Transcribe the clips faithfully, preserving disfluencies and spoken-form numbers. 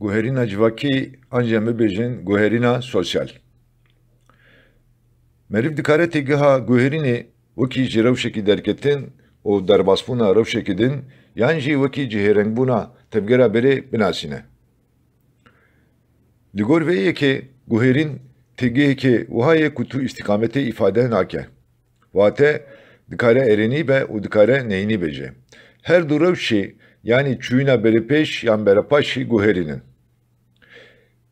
Guherîna civakî an jî em bibêjin guherîna sosyal. Meriv dikare têgeha guherînê wekî ji rewşekî derketin û derbasbûna rewşekî din yan jî wekî cihêrengbûna tevgera berê binasîne. Li gor vê yekê guherîn têgehekê wiha ye ku tu îstîkametê îfade nake. Wate dikare erênî be û dikare neyînî be jî. Her du rewşê, yanî çûyîna berepêş yan berepaş jî guherîn in.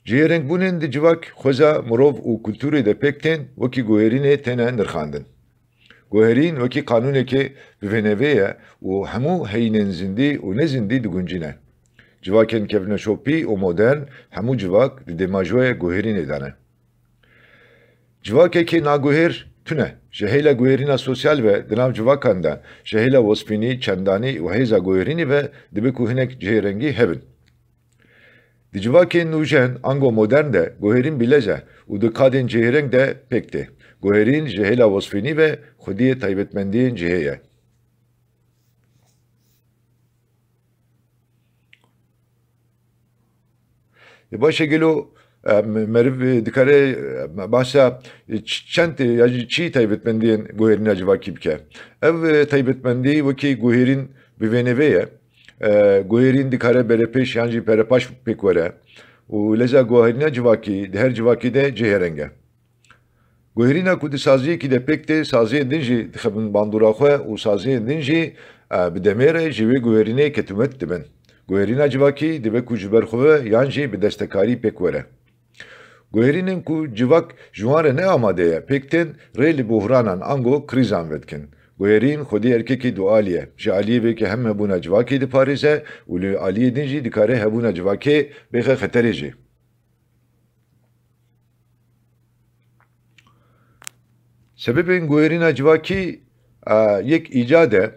Cihêrengbûnên di civak, xweza, mirov û kulturê de pêk tên, wekî guherînê têne nirxandin. Guherîn wekî qanûnekê bi vê nevê ye û hemû heyînên zindî û nezindî diguncîne. Civakên kevneşopî û modern, hemû civak di dêmajoya guherînê de ne. Civakekî naguhêr tune. Ji hêla guherîna sosyal ve di nav civakan de, ji hêla wespînî, çendanî û hêza guherînî ve dibe ku hinek cihêrengî hebin. Di civakên nûjen, ango modern de, guherîn bilez e û di qadên cihêreng de pêk tê. Guherîn ji hêla wespînî ve xwediyê taybetmendiyên cihê ye. E, baş e, gelo, e, me-, meriv, e, dikare, e, bahsa, e, ç-, çend, e, ya jî çi taybetmendiyên guherîna civakî bike? Ev, e, taybetmendî wekî guherîn bi vê nevê ye. E, guherîn dikare berepêş yan jî berepaş pêk were û leza guherîna civakî di her civakî de cihêreng e. Guherîna ku di saziyekî de pêk tê, saziyên din jî dixebin bandora xwe û saziyên din jî, e, bi demê re ji wê guherînê ketûmet dibin. Guherîna civakî dibe ku ji ber xwe ve yan jî bi destekarî pêk were. Guherînên ku civak ji wan re ne amade ye pêk tên, rê li buhranan ango krîzan vedikin. Guherîn xwedî erkekî dualî ye. Ji aliyê vê ke hem hebûna civakê diparêze û li aliyê din jî dikare hebûna civakê bêxe xeterê jî. Sebebên guherîna civakî, e, yek îcad e,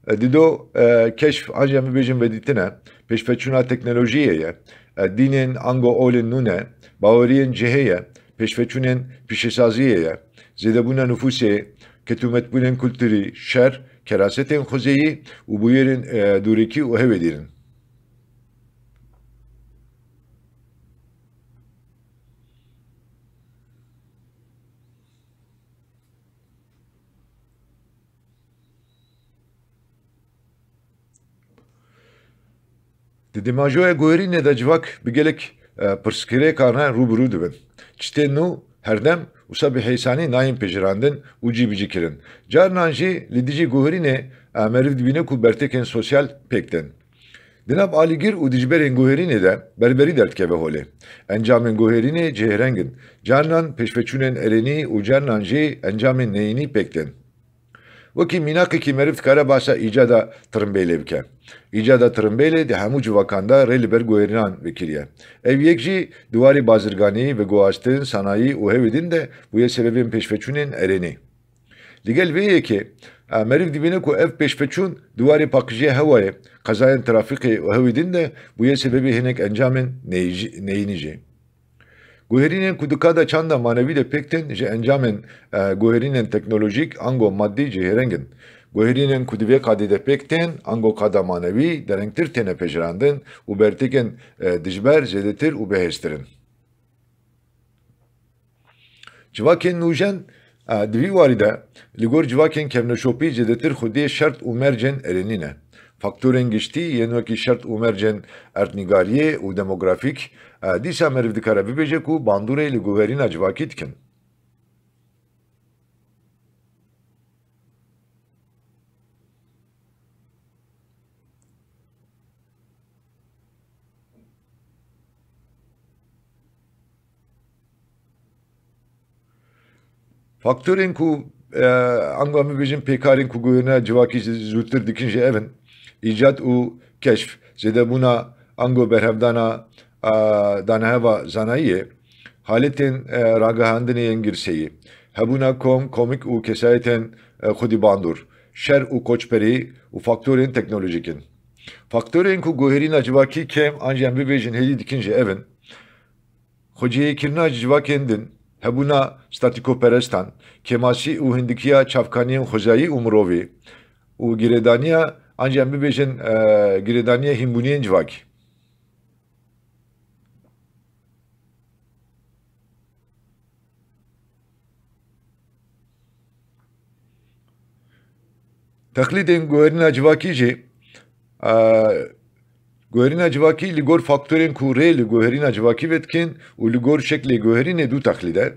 e, dido, e, keşf an jî em bibêjin vedîtin e, pêşveçûna teknolojiyê ye, e, dînên ango olên nû ne, baweriyên cihê ye, pêşveçûnên pîşesaziyê ye, zêdebûna nifûsê, ketûmetbûnên kulturî, şer, kerasetên xwezeyî û bûyerên, e, dûrekî û hevêdî in. Di demajoya guherînê de civak bi gelek, e, pirsgirêkan re rû bi rû dibin. Çitên nû her dem wisa bi hêsanî nayên pejirandin û cîbicîkirin. Carinan jî li dijî guherînê, e, meriv dibîne ku bertekên sosyal pêk tên. Di nav alîgir û dijberên guherînê de berberî derdikeve holê. Encamên guherînê cihêreng in. Carinan pêşveçûnên erênî û carinan jî encamên neyînî pêk tên. Wekî mînakekî meriv dikare bahsa îcada tirimbêlê bike. Îcada tirimbêlê di hemû civakan de rê li ber guherînan vekiriye. Ev yek jî di warê bazirganî, veguhastin, sanayî û hevê din de bûye sebebên pêşveçûnên erênî. Li gel vê yekê, e, meriv dibîne ku ev pêşveçûn di warê paqijiyê hewayê, qezayên trafîkê û hewî din de bûye sebebê hinek encamên neyî-, neyînî jî. Guherînên ku di qada çanda manewî de pêk tên ji encamên, e, guherînên teknolojîk ango madî cihêreng in. Guherînên ku di vê qadê de pêk tên ango qada manewî derengtir têne pejirandin û bertekên, e, dijber zêdetir û bihêztir in. Civakên nûjen, e, di vî warî de li gor civakên kevneşopî zêdetir xwediyê şert û mercên erênî ne. Faktorên giştî yên wekî şert û mercên erdnîgariyê û demografîk, e, dîsa meriv dikare bibêje ku bandorê li guherîna civakî dikin. Faktorên ku, e, ango em bibêjin pêkarên ku guherîna civakî zû-, zûtir dikin jî ev in. Îcad û keşf, zêdebûna ango berhevdana, e, daneheva zanayiyê, haletên, e, ragihandinê yên girseyî, hebûna kom, komik û kesayetên, e, xwedî bandor, şer û koçberî û faktorên teknolojîk in. Faktorên ku guherîna civakî kêm an jî em bibêjin hêdî dikin jî ev in. Xwecihêkirina civakên din, hebûna statîkoperestan, kêmasî û hindikiya çavkaniyên xwezayî û mirovî û girêdaniya, an jî em bibêjin, e, girêdaniya hînbûniyên civakî. Texlîdên guherîna civakî jî, e, guherîna civakî li gor faktorên ku rê li guherîna civakî vedikin û li gor şeklê guherînê du texlîd e.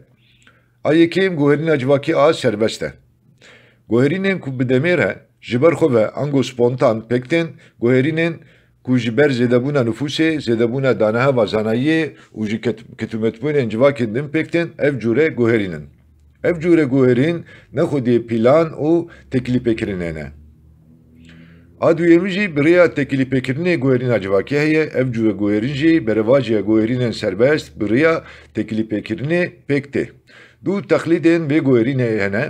A yekêm guherîna civakî a serbest e. Guherînên ku bi demê re ji ber xwe ve ango spontan pêk tên, guherînên ku ji ber zêdebûna nifûsê, zêdebûna daneheva zanayiyê û ji ket-, ketûmetbûnên civakên din pêk tên, ev cûre guherîn in. Ev cûre guherîn ne xwedî plan û teklîfpêkirinê ne. A duyemî jî bi rêya teklîfpêkirinê guherîna civakî heye, ev cûre guherîn jî berevajiya guherînên serbest bi rêya teklîfpêkirinê pêk tê. Du texlîdên vê guherînê hene.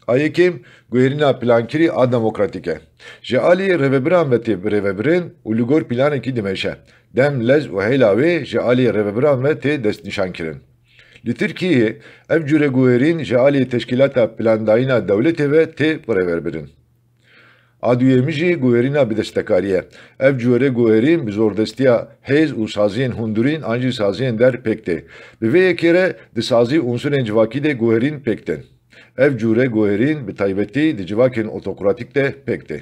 A yekêm guherîna plankirî a demokratîk e. Ji alî rêvebiran ve tê birêvebirin û li gor planekî dimeşe. Dem, lez û hêla wê ji alî rêvebiran ve tê destnîşankirin. Li Tirkiyeyê ev cûre guherîn ji alî teşkîlata plandayîna dewletê ve tê birêvebirin. A duyemî jî guherîna bi destekarî ye. Ev cûre guherîn bi zordestiya hêz û saziyên hundirîn an jî saziyên der pêk tê. Bi vê yekê re di sazî unsurên civakî de guherîn pêk tên. Ev cûre guherîn bi taybetî di civakên otokratîk de pêk tê.